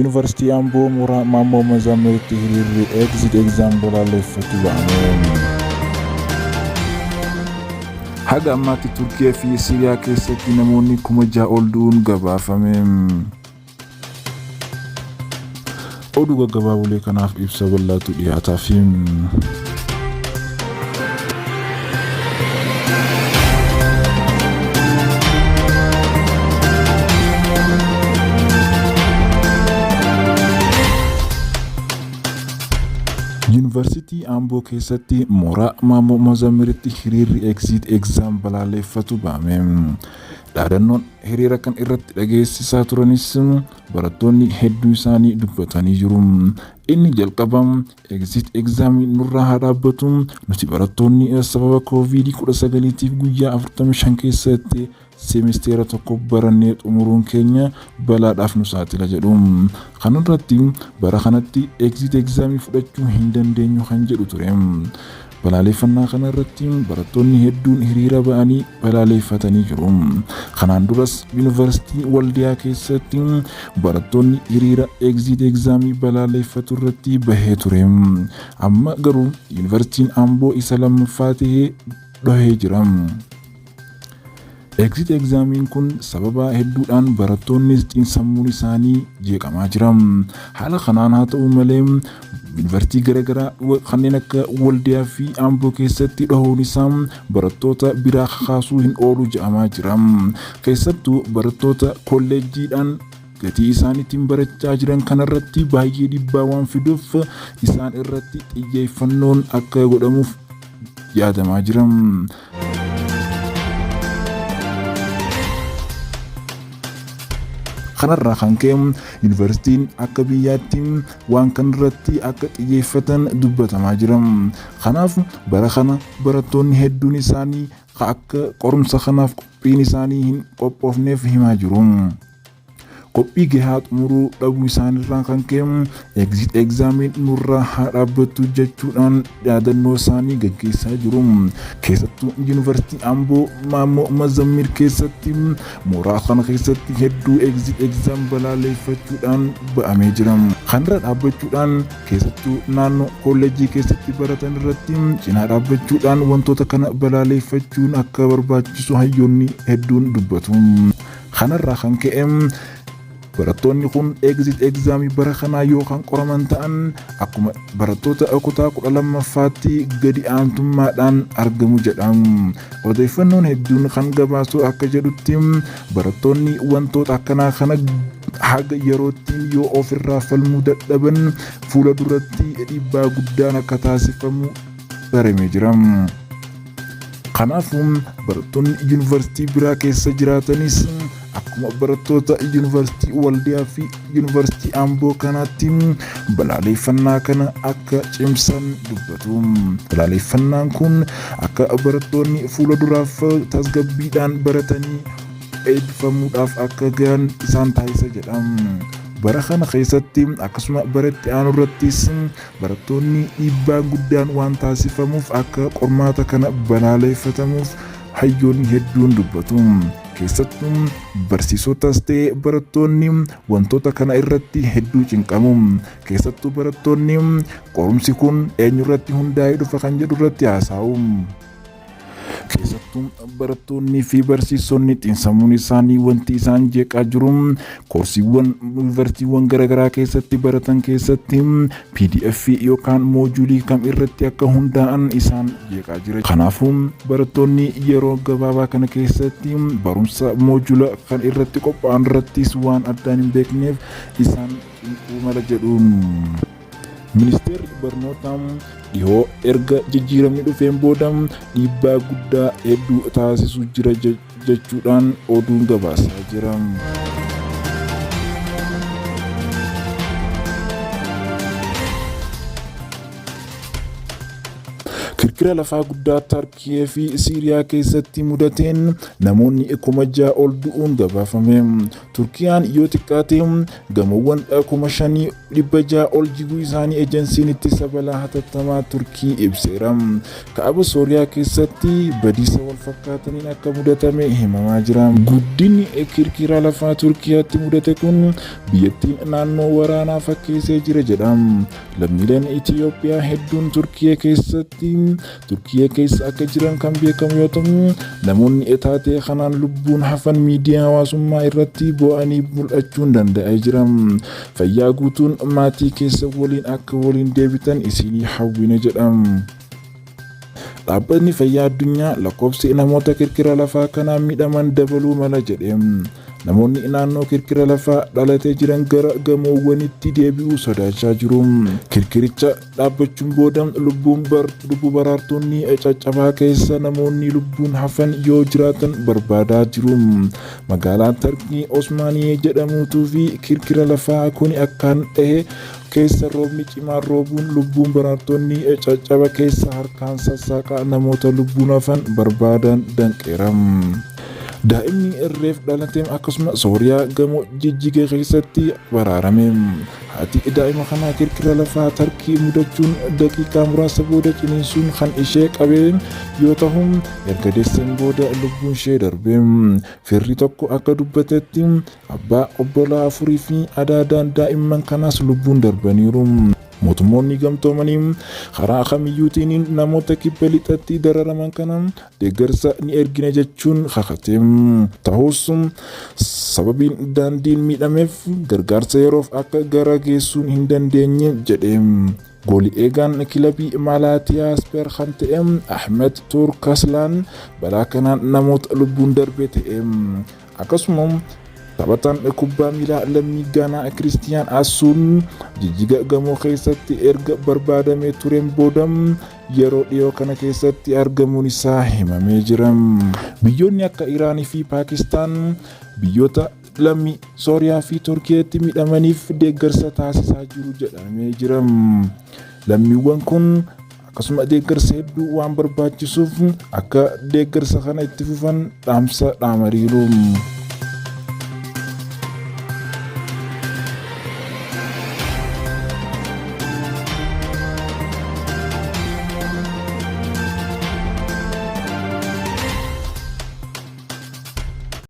Yuunivarsiitii Amboo mooraa Maammoo Mazammiritti hiriirri exit exam balaaleffatu ba'ame. Haga ammaatti Turkiyaa fi Siiriyaa keessatti namoonni 6,000 ol du'uun gabaafame. Oduu gaggabaabolee kanaaf ibsa bal'aatu dhiyaataafi. Yuunivarsiitii Amboo keessatti mooraa Maammoo Mazammiritti hiriirri exit exam balaaleffatu ba'ame. Dhaadannoon hiriira kan irratti dhageessisaa turanis barattoonni hedduu isaanii dubbatanii jiru. Inni jalqaba exit exam nurraa haa dhaabbatu, nuti barattoonni sababa kooviidii 19tiif guyyaa 45 keessatti seemisteera tokko barannee xumuruun keenya balaadhaaf nu saaxila jedhu. Kanarratti bara kanatti exit exam fudhachuu hin dandeenyu kan jedhu ture. Balaaleffannaa kana irratti barattoonni hedduun hiriira ba'anii balaaleeffatanii jiru. Kanaan duras Yuunivarsiitii Waldiyaa keessatti barattoonni hiriira exit exam balaaleeffatu irratti bahee ture. Amma garuu Yuunivarsiitiin Amboo isa lammaffaa ta'ee dhohee jira. Exit examiin kun sababa hedduudhaan barattoonnis xiinsammuun isaanii jeeqamaa jira. Haala kanaan haa ta'u malee yuunivarsiitii garaagaraa kanneen akka Waldiyaa fi Amboo keessatti dhohuun isaa barattoota biraa kakaasuu hin oolu jedhamaa jira. Keessattuu barattoota kolleejjiidhaan gatii isaan ittiin barachaa jiran kanarratti baay'ee dhiibbaa waan fiduuf isaan irratti xiyyeeffannoon akka godhamuuf yaadamaa jira. Kanarraa kan ka'e yuunivarsiitiin akka biyyaatti waan kanarratti akka xiyyeeffatan dubbatamaa jira. Kanaaf bara kana barattoonni hedduun isaanii akka qorumsa kanaaf qophiin isaanii hin qophoofneef himaa jiru. Qophii gahaa xumuruu dhabuu isaaniirraa kan ka'e exit examiin nurraa haa dhaabbattu jechuudhaan yaadannoo isaanii gaggeessaa jiru. Keessattuu Yuunivarsiitii Amboo Maammoo Mazammir keessatti mooraa kana keessatti hedduu exit exam balaaleffachuudhaan ba'amee jira. Kanarra dhaabbachuudhaan keessattuu naannoo kolleejjii keessatti baratan irratti cinaa dhaabbachuudhaan wantoota kana balaaleffachuun akka barbaachisu hayyoonni hedduun dubbatu. Kanarraa kan ka'e barattoonni kun exit exam bara kanaa yoo kan qoraman ta'an akkuma barattoota kutaa 12ffaatti gadi aantummaadhaan argamu jedha. Odeeffannoon hedduun kan gabaasu akka jedhutti barattoonni wantoota akkanaa kana haga yerootti yoo ofirraa falmuu dadhaban fuula duratti dhiibbaa guddaan akka taasifamu baramee jira. Kanaafuu barattoonni yuunivarsiitii biraa keessa jiraatanis akkuma barattoota yuunivarsiitii Waldiyaa fi yuunivarsiitii Amboo kanaatti balaaleffannaa kana akka cimsan dubbatu. Balaaleffannaan kun akka barattoonni fuula duraaf tasgabbiidhaan baratanii eebbifamuudhaaf akka gahan isaan taasisa jedha. Bara kana keessatti akkasuma bara itti aanu irrattis barattoonni dhiibbaan guddaan waan taasifamuuf akka qormaata kana balaaleffatamuuf hayyoonni hedduun dubbatu. Keessattuu barsiisotas ta'e barattoonni wantoota kana irratti hedduu cinqamu. Keessattuu barattoonni qorumsi kun eenyurratti hundaa'ee dhufa kan jedhu irratti haasa'u. Keessattuu barattoonnii fi barsiisonni xiinsammuun isaanii wanti isaan jeeqaa jiru koorsiiwwan yuunivarsiitiiwwan garaagaraa keessatti baratan keessatti PDF yookaan moojuulii kam irratti akka hundaa'an isaan jeeqaa jira. Kanaafuu barattoonni yeroo gabaabaa kana keessatti barumsa moojula kan irratti qophaa'an irrattis waan addaan hin beekneef isaan cinquu mala jedhuun. Ministeerri barnootaa dhihoo erga jijjiiramni dhufeen booda dhiibbaa guddaa hedduu taasisuu jira jechuudhaan oduun gabaasaa jira. Kirkira lafaa guddaa Tarkiyee fi Siiriyaa keessatti mudateen namoonni 6,000 ol du'uun gabaafame. Turkiyaan yoo xiqqaate gamoowwan 5,600 ol jiguu isaanii ejensiin ittisa balaa hatattamaa Turkii ibseera. Kaaba Sooriyaa keessatti badiisa wal fakkaataniin akka mudatame himamaa jira. Guddinni kirkira lafaa Turkiyaatti mudate kun biyyattiin naannoo waraanaa fakkeessee jira jedha. Lammiileen Itiyoophiyaa hedduun Turkiyee keessatti Turkiyee keessa akka jiran kan beekamu yoo ta'u, namoonni taatee kanaan lubbuun hafan miidiyaa hawaasummaa irratti bu'anii mul'achuun danda'ee jira. Fayyaa guutuun maatii keessa waliin akka waliin deebitan isinii hawwina jedha. Dhaabbatni Fayyaa Addunyaa lakkoofsi namoota kirkira lafaa kanaan miidhaman dabaluu mala jedhe. Namoonni naannoo kirkira lafaa dhalatee jiran gara gamoowwanitti deebi'uu sodaachaa jiru. Kirkiricha dhaabbachuun booda lubbuun lubbuu baraartonni caccabaa keessa namoonni lubbuun hafan yoo jiraatan barbaadaa jiru. Magaalaa Tarkii Osmaaniyee jedhamuutuu fi kirkira lafaa kuni akkaan dhahe keessa roobni cimaan roobuun lubbuun baraartonni caccaba keessa harkaan sassaaqaa namoota lubbuun hafan barbaadan danqeera. Daa'imni reef dhalate akkasuma Sooriyaa gamoo jijjige keessatti baraarame. Haati daa'ima kanaa kirkira lafaa Tarkii mudachuun daqiiqaa muraasa booda ciniinsuun kan ishee qabe yoo ta'u, erga deesseen booda lubbuun ishee darbe. Firri tokko akka dubbatetti abbaa, obbolaa afurii fi adaadaan daa'imman kanaas lubbuun darbaniiru. Mootummoonni gamtoomanii karaa kamiyyuutiin namoota kibba lixatti dararaman kana deeggarsa ni ergina jechuun kakate. Ta'us sababiin daandiin miidhameef gargaarsa yeroof akka gara geessuun hin dandeenye jedhe. Goolii eegaan kilabii Maalaatiyaa Ispeer kan ta'e Ahmed Turkaslaan balaa kanaan namoota lubbuun darbe ta'e. Akkasuma taphataan kubbaa miilaa lammii Gaanaa Kiristiyaan Asuun jijjiga gamoo keessatti erga barbaadamee tureen booda yeroo dhiyoo kana keessatti argamuun isaa himamee jira. Biyyoonni akka Iraanii fi Paakistaan biyyoota lammii Sooriyaa fi Turkiyeetti miidhamaniif deeggarsa taasisaa jiru jedhamee jira. Lammiiwwan kun akkasuma deeggarsa hedduu waan barbaachisuuf akka deeggarsa kana itti fufan dhaamsa dhaamariiru.